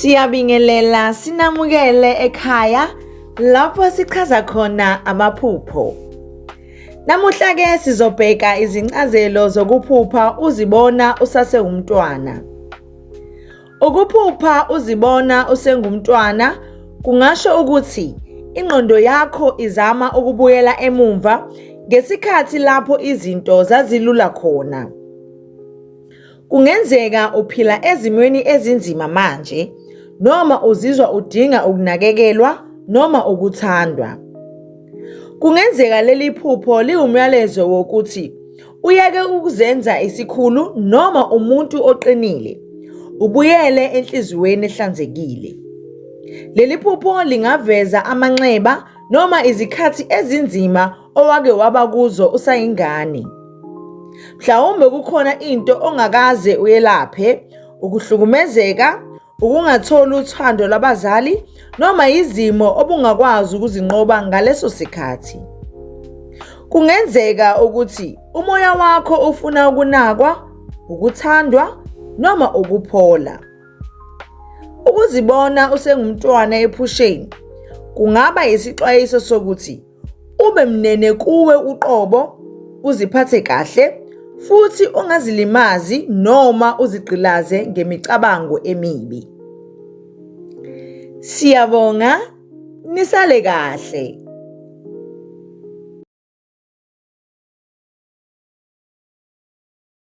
Siyabingelela sinamukele ekhaya lapho sichaza khona amaphupho. Namuhla ke sizobheka izincazelo zokuphupha uzibona usasewumntwana. Ukuphupha uzibona usengumntwana kungasho ukuthi ingqondo yakho izama ukubuyela emumva ngesikhathi lapho izinto zazilula khona. Kungenzeka uphila ezimweni ezinzima manje noma uzizwa udinga ukunakekelwa noma ukuthandwa. Kungenzeka leli phupho liwumyalezo wokuthi uyeke ukuzenza isikhulu noma umuntu oqinile, ubuyele enhliziyweni ehlanzekile. Leli phupho lingaveza amanxeba noma izikhathi ezinzima owake waba kuzo usayingane. Mhlawumbe kukhona into ongakaze uyelaphe, ukuhlukumezeka, ukungatholi uthando lwabazali noma izimo obungakwazi ukuzinqoba ngaleso sikhathi. Kungenzeka ukuthi umoya wakho ufuna ukunakwa, ukuthandwa noma ukuphola. Ukuzibona usengumntwana ephusheni kungaba isixwayiso sokuthi ube mnene kuwe uqobo, uziphathe kahle futhi ungazilimazi noma uzigqilaze ngemicabango emibi. Siyabonga, nisale kahle.